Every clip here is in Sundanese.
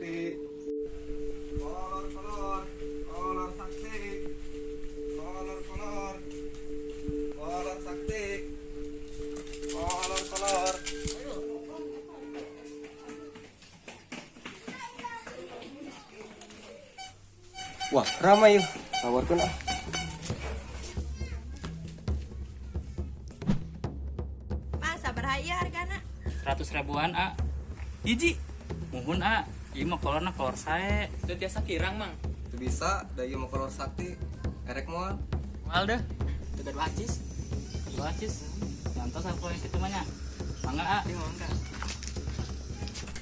Sakti. Kolor kolor, kolor sakti. Kolor kolor, kolor sakti. Kolor kolor. Wah, ramai yuk. Tawarkan ah. Pak, sabaraha ieu hargana? 100 ribuan, a. Hiji. Muhun, a. Ieu mah kolorna kolor sae. Teu tiasa kirang, Mang. Itu bisa, da ieu mah kolor sakti. Erek moal. Moal deh. Teu gaduh acis. Dua acis. Ngantos aku yang kitu mah nya. Mangga, a. Ieu mangga.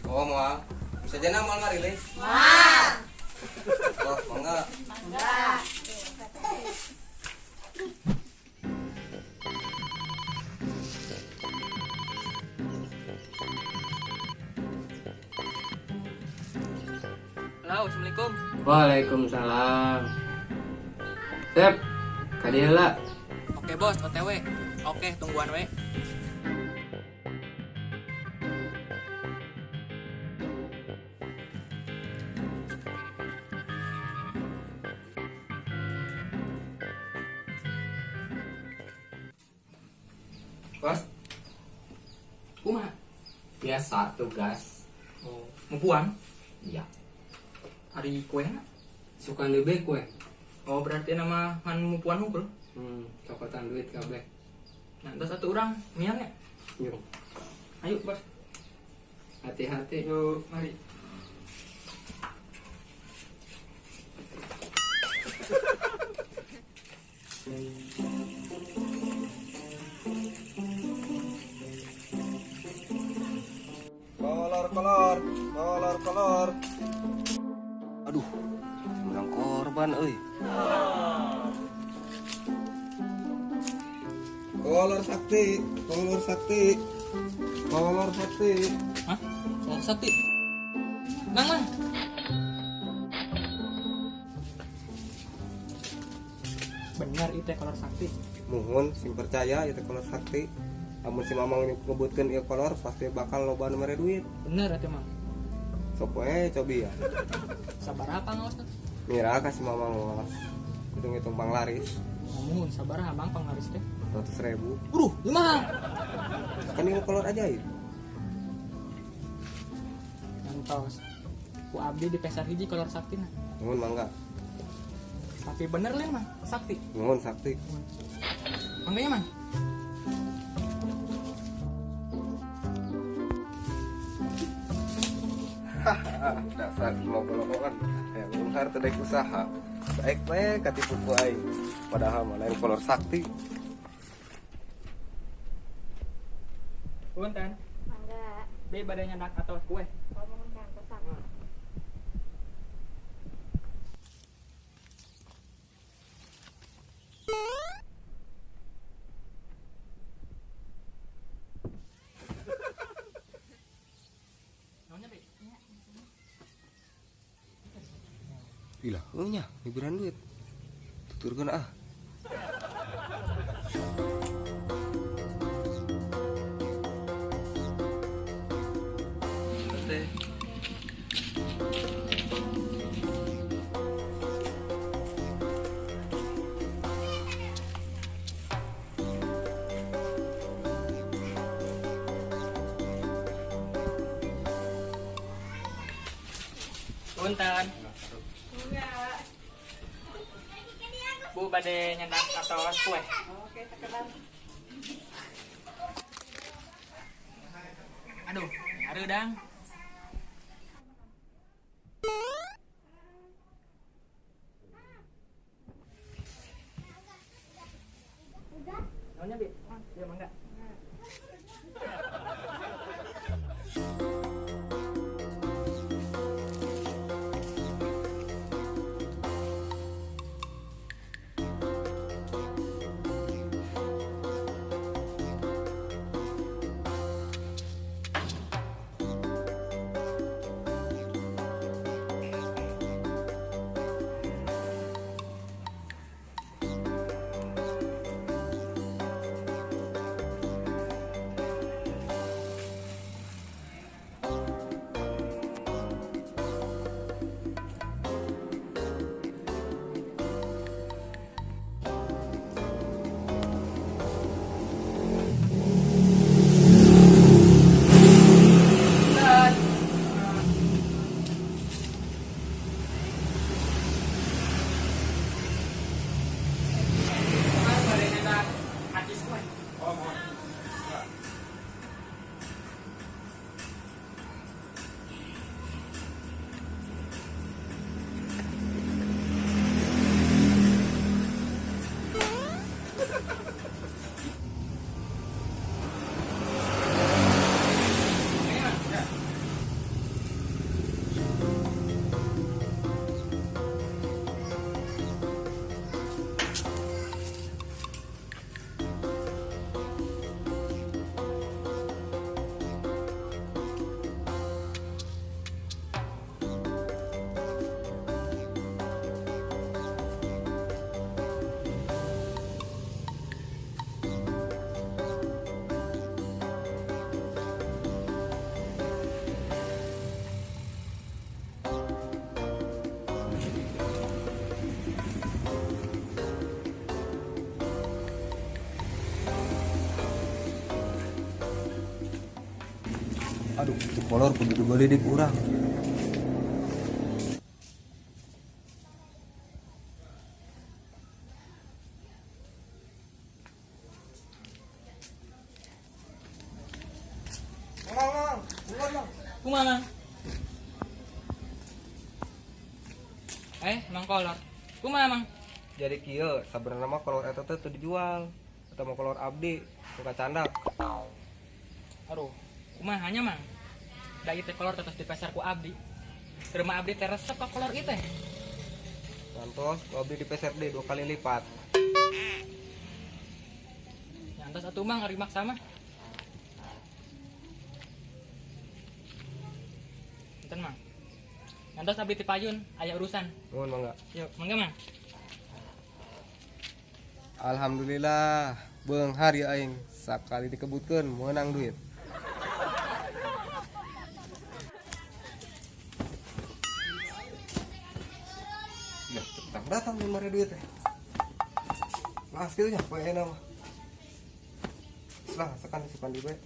Oh, moal. Bisa jana moal ngarilis. Moal. Wah, mangga. Halo, assalamualaikum. Waalaikumsalam. Sep, kadieu. Oke, Bos, OTW. Oke, tungguan we. Bos. Kumaha? Biasa tugas. Oh, mupuan? Iya. Ari kuehna? Suka lebih kue. Oh, berarti nama ngan mupuan hungkul. Cokotan duit kabeh. Nah, terus satu orang mian ya. Yuk, Ayo, Bos. Hati-hati. Yuk, mari. Kolor kolor, kolor kolor. Aduh, menang korban euy. Kolor sakti, kolor sakti. Kolor sakti. Hah? Kolor sakti. Mang, Mang. Bener itu kolor sakti. Muhun sing percaya itu kolor sakti. Lamun si Mamang ngebutkeun ieu kolor pasti bakal loba nu mere duit. Bener itu, Mang. Sok we cobi ya. Sabar apa ngaos tuh? Mira kasih Mamang ngaos. Hitung-hitung panglaris Muhun sabar abang panglaris teh. 100 ribu. Bro, mahal. Kan ini kolor ajaib. Ngantos. Ku abdi di pesar hiji kolor sakti nah. Muhun mangga. Tapi bener lin, Mang, sakti. Muhun sakti. Mangganya, Mang. Dasar mau kolokokan yang beunghar teu daek usaha. Baik we katipu ku aing. Padahal mah lain kolor sakti. Punten. Mangga. Be bade nyandak atau kue. Oh, muhun Kang, tosan. Naonnya, Be? Ilah, heuh nya, hiburan duit. Tuturkeun ah. Teh. Punten. Bu bade nyandak atau kue. Oke, sekedar. Aduh, hareudang. Naonnya, Bi? Iya, mangga. Aduh, itu kolor kudu dibeli di kurang. Mang, bukan, Mang. Kumaha, Mang? Mang kolor. Kumaha, Mang? Jadi kieu, sabenerna mah kolor eta teh teu dijual. Eta mah kolor abdi, suka candak. Aduh, kumaha nya, Mang? Da ieu teh kolor terus dipeser ku abdi. Terima abdi teh resep ka kolor ieu teh. Ngantos, ku abdi dipeser deui 2 kali lipat. Nyantos atuh, Mang, ari maksa mah. Punten, Mang. Ngantos abdi ti payun, aya urusan. Nuhun, mangga. Yuk, mangga, Mang. Alhamdulillah, beunghar ya aing. Sakali dikebutkeun meunang duit. Ya, datang datang mere duit teh. Mas kitu nya poe euna mah. Lah, sekan si Pandi bae.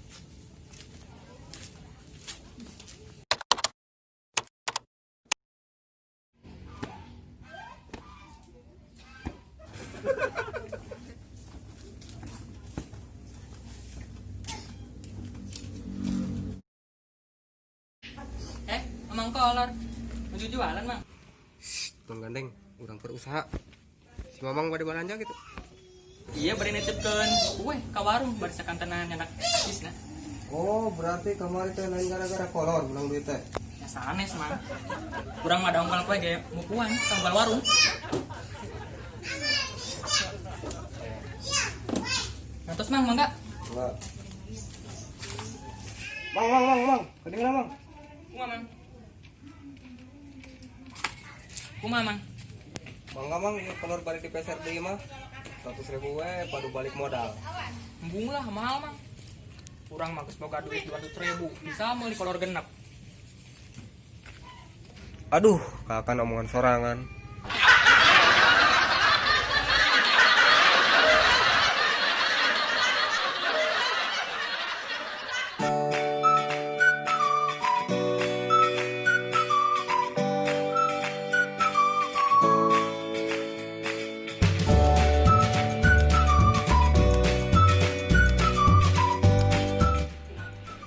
Mang kolor. Menuju jualan, Mang. Shh, tong gandeng, urang berusaha. Si Mamang bade balanja gitu. Iya, bade nitipkeun kue ka warung bari sakantenan nyandak isna. Oh, berarti kamari teh lain gara-gara kolor menang duit teh. Ya sanes, Mang. Urang mah dongkal kue ge mukuan tanggal warung. Ngantos, Mang, mangga. Enggak. Mang, mang, mang, mang. Kedengeran, Mang. Kumaha, Mang? Kumaha, Mang? Mangga, Mang, ieu kolor bari dipeser deui mah. 100.000 we padu balik modal. Embung lah, mahal, Mang. Urang mah geus boga duit 200.000, bisa meuli kolor genep. Aduh, kakan omongan sorangan.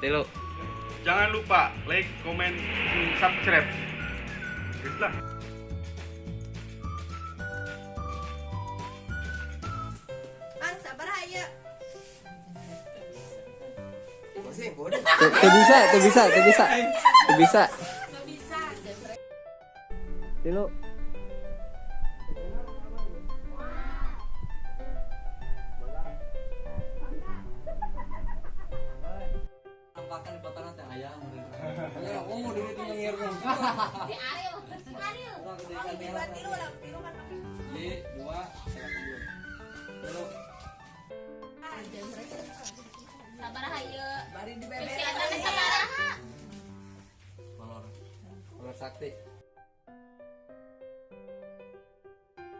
Tilu. Jangan lupa like, comment, subscribe. Lah. Mang, sabaraha ieu? Teu bisa, teu bisa, teu bisa. Teu bisa. Teu bisa. Tilu. Nampakan di potongan teh ayam. Ya, oh, diri itu ngirung. Di Ariel. Ariel. Dua tilu lah, tilu kan pakai. Di 2 1 2. Tilu. Sabaraha ieu? Bari dibebek. Si eta teh sabaraha? Kolor. Kolor sakti.